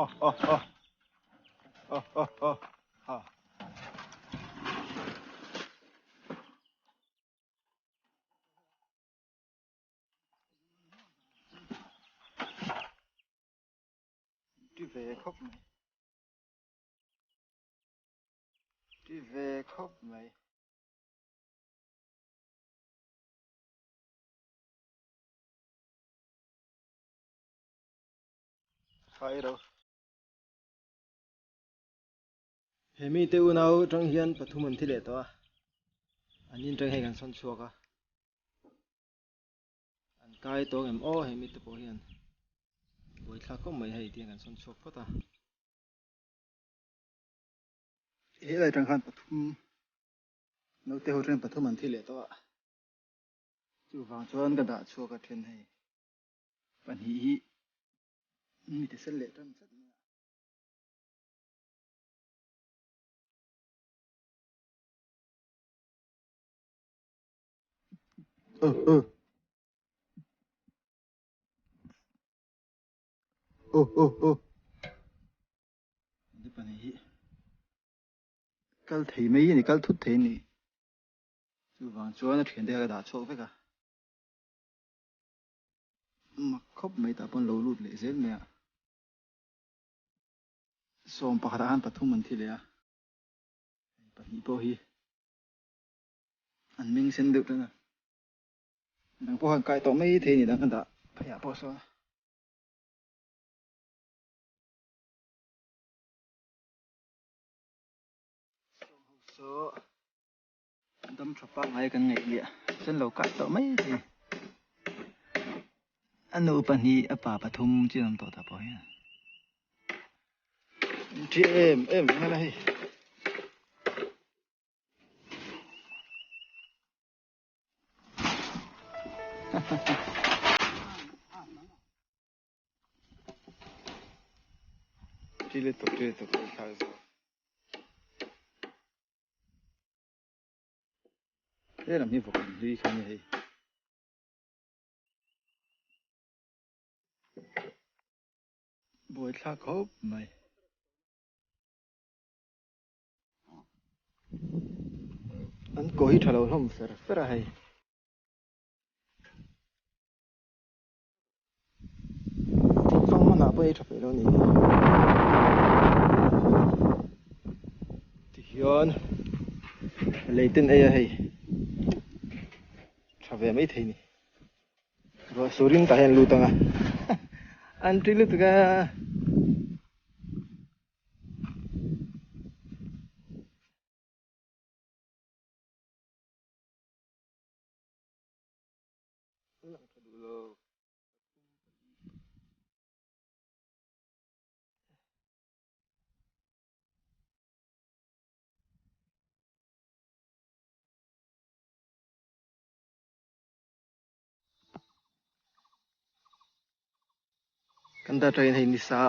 Oh oh oh oh oh oh ha. Ti ve khawp mai. Ti ve khawp mai. Khai ro. He mi te unau tang hian pathum an thi leh tawh a. An in tang hei kan sawn chhuak a. An kai tawng em aw he mi te pawh hian buaithlak khawp mai hei tiang kan sawn chhuak phawt a. Helai tang khan pathum naute ho tang pathum an thi leh tawh a. Chuvang chuan ka dah chhuak a then hei pahnih hi mi ti sel leh tan tlat mai a. Aw aw aw aw aw Ni pahnih hi kal thei mai a ni kal thut thei a ni. Chuvang chuan a thiante kha ka dah chhuak vek a. Mak khawp mai tah pawn lo lut leh zel mai a. Sawm pakhatah khan pathum an thi leh a. Pahnih pawh hi an meng sen deuh tan a. Dang pawh khan kai tawh mai thei a ni dang ka dah pheiah pawh sawn. Saw dam tha pangngai kan ngaih liah chuan lo kai tawh mai thei a nu pahnih a pa pathum chi an awm tawh ta pawh hian an thi em em reng a hei. Thi lutuk thi lutuk a thlak zawk. He lam hi vawk in hlui kha a ni hei. Buaithlak khawp mai. An kaw hi tha lo hlawm fer fer a hei. Thingfang hmanah pawh ei tha peih lo ni. Tihian lei ten ei a hei tha ve mai thei ni. Ruah surin tah hian lut ang a an ṭi lutuk a. Lang tha duh lo. Kan dah tangin hei nisa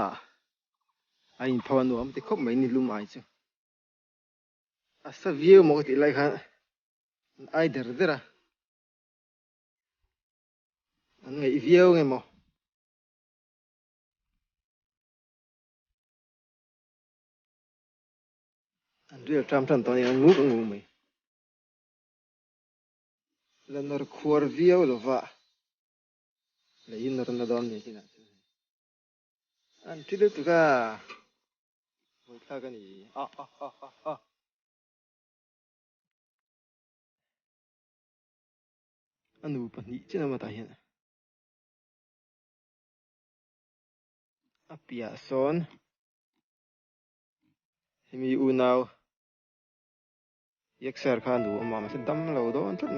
a inpho a nuam ti khawp mai ni lum ai chu. A sa viau maw ka tih lai khan an ai der der a. An ngaih viau nge maw? An rial ṭam ṭan tawh a ni, an nguk a nguk mai. La nawr khuar viau lova lei hi nawr na dawn ni kinah chuan hei an ṭi lutuk a, buaithlak a ni. Ah ah ah ah ah. A nu pahnih chiah awm a tah hian a piah sawn hemi unau Yaksar kha a nu awm a mahse dam lo dawn tlat mai.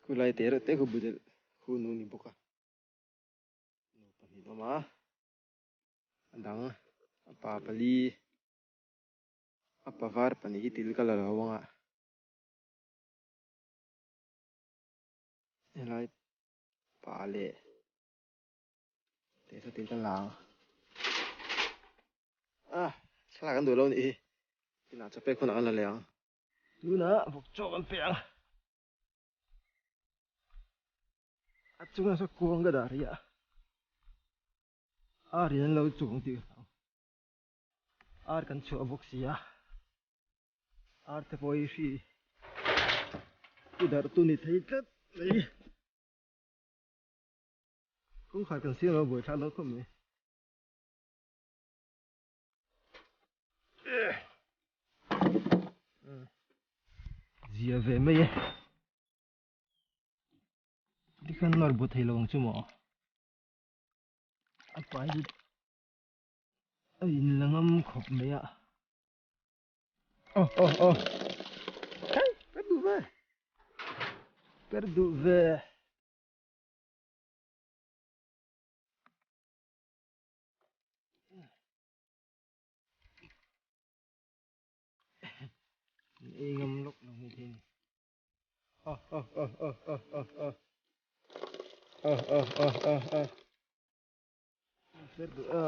Khulai te reuh te khu budelh khu nu ni bawk a, nu pahnih awm a, a dang a pa pali a pa var pahnih hi til ka la lo ang a, helai pa leh te saw til ka la ang a, thlalak an duh lo a nih hi, inah chaw pek hunah an la leh ang. Tunah vawk chaw kan pe ang. A chunga saw kuang ka dah rih a. Ar in an lo chuang tih ka hlau. Ar kan chhuah bawk si a. Ar te pawh hi hri pu darh tu ni thei tlat mai. Kawngkhar kan siam lo buai thlak dawn khawp mai. Zia ve mai e. Tikhan nawr bu thei lo ang chu maw. A pai chu a in la ngam khawp mai a. Oh oh oh. Hey, per duh ve. Per duh ve. Ei ngam lawk lo mai thei ni. Oh oh oh oh oh oh oh. Oh oh oh oh oh. Fer duh a.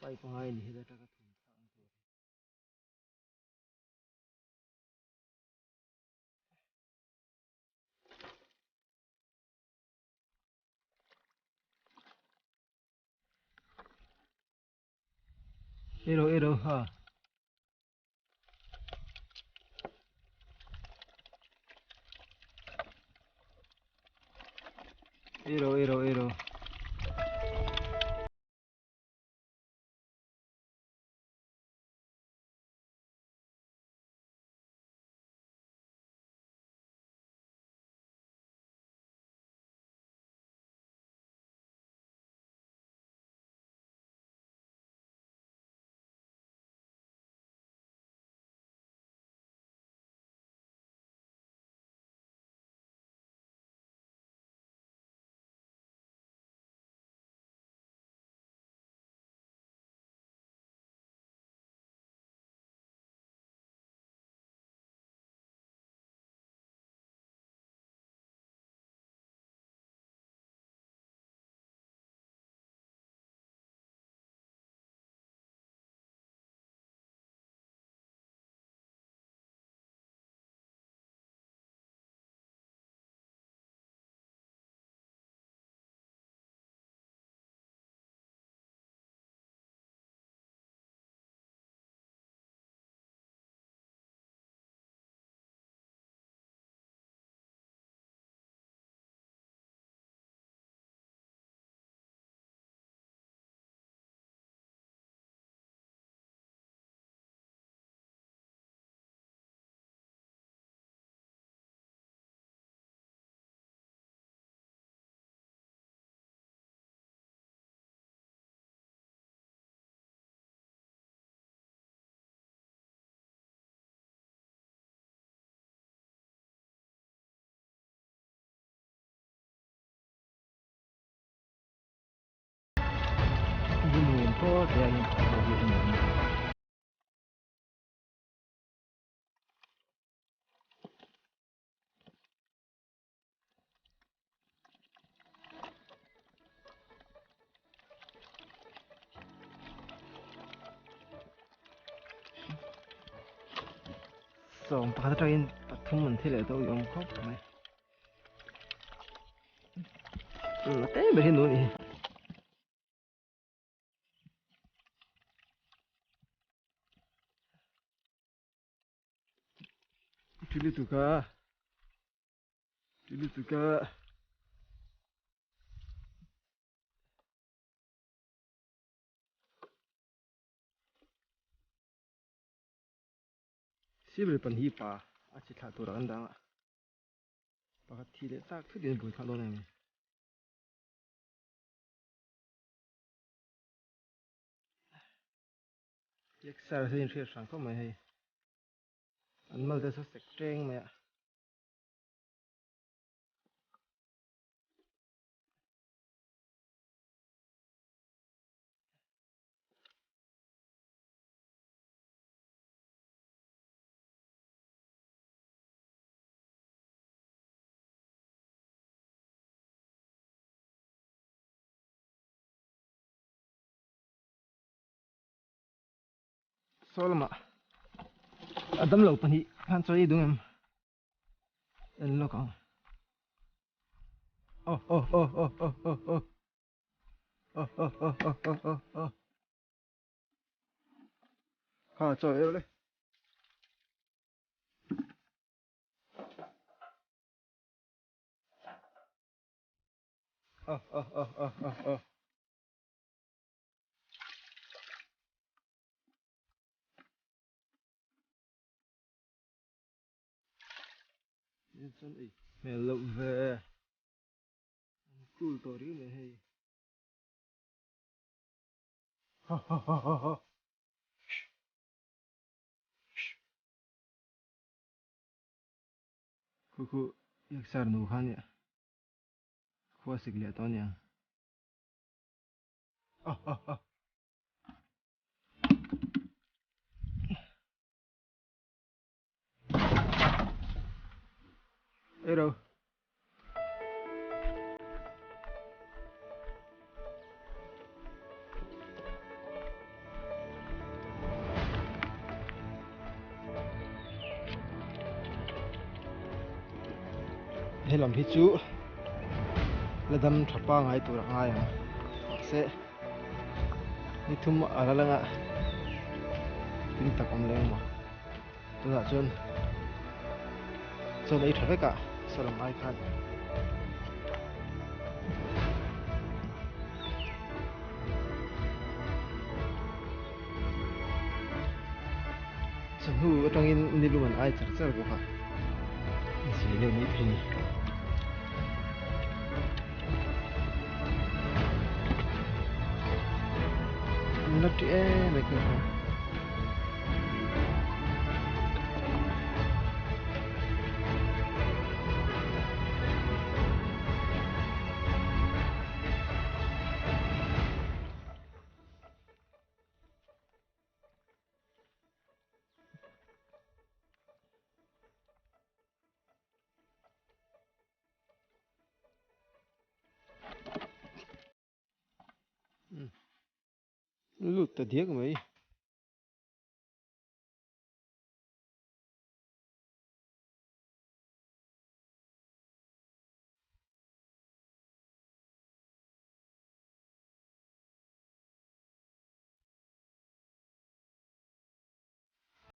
Pipe ngai ni heta taka thum thlak ang tur. Ero ero ha. Ero ero ero. Sawm pakhat atangin pathum an thi leh tawh i awm khawp mai. A te ber hi nu a nih hi. Tui lutuk a. Tui lutuk a. Sibel pan hi pa a chi thlah tur ah kan dang a. Pakhat thi leh tak thut in bui thlah dawn em. Exer hi in hriat hrang khawp mai hei. An mal te chu sek teng mai a. Saw lamah a damlo pahnih khan chaw ei dung em en lawk ang. Oh oh oh oh oh oh oh oh oh oh oh oh oh oh kha chaw ei le. Oh oh oh oh oh oh Chuan ei hmel loh ve an cool tawh riau mai hei. Ha ha ha ha ha. Khu khu Yaksar nu kha nia khua sik leh tawh aniang. Ha ha ha. Ero. Helam hi chu la dam tha pangai tur a ngai ang mahse ni thum a la langa tin tak awm leng maw tunah chuan chaw ei tha vek a saw lam ai khan. Chawhnu atangin nilum an ai char char bawk a, zir deuh mai thei a ni. An la ṭi em em ka hria. Lut ta diak mai.